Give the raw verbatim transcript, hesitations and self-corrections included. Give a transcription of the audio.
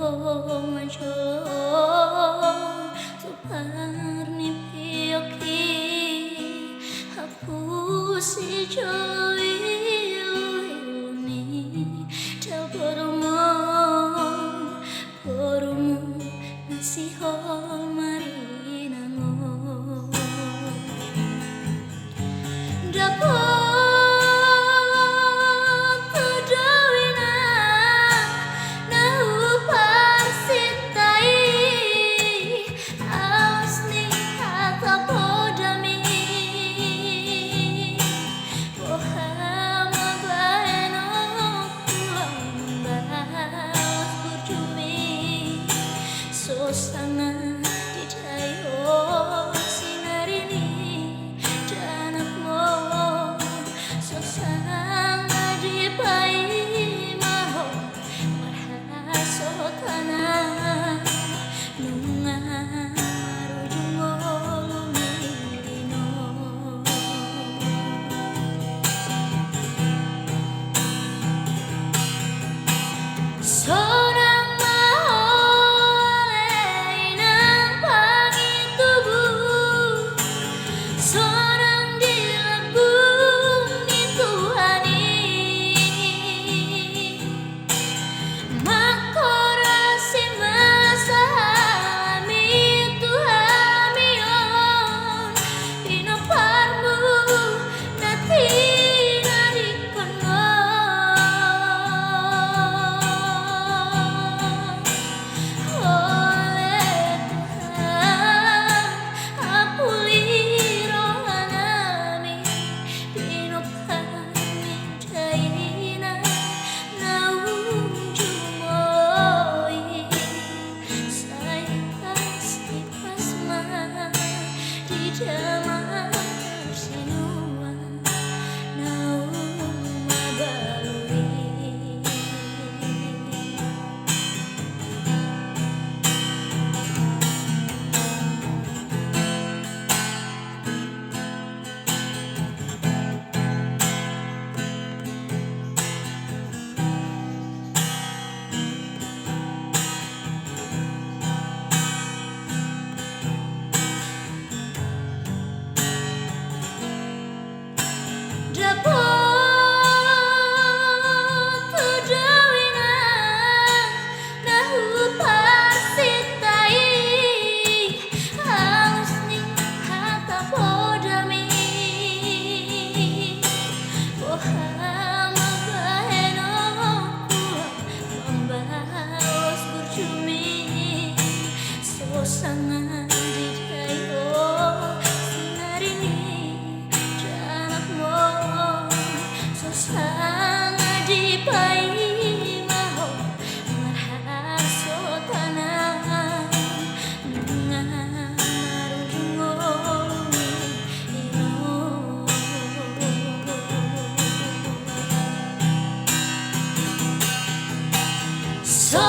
Manjolo tu parnipiok i, hapusi jolo iluilu ni dal borumu, borumu na sihol marinangon. Dapot tu dao inang na huparsinta i, alas ni hata podami. Boha ma bahenonku laho mambalos burjumi, so sanga didai ho sinarini, danakmu, so sanga dipaima ho marhasotana, nunga marujung ngolu ni i on. Sonang ma ole inang pangintubu, sonang di lambung ni Tuhan i. Mangkorasi ma sahalami tu hami on, pinomparmu na tinadingkon on. Ole Tuhan, apuli rohanami, pinopar ni dainang na unjung molo i, sai pas i pas ma di damang parsinuan naung mabalu i. Dapot tu dao inang na huparsinta i, alas ni hata podami. Boha ma bahenonku laho mambalos burjumi, so sanga didai ho sinarini, danakmu, so sanga dipaima ho marhasotana, nunga marujung ngolu ni i on. So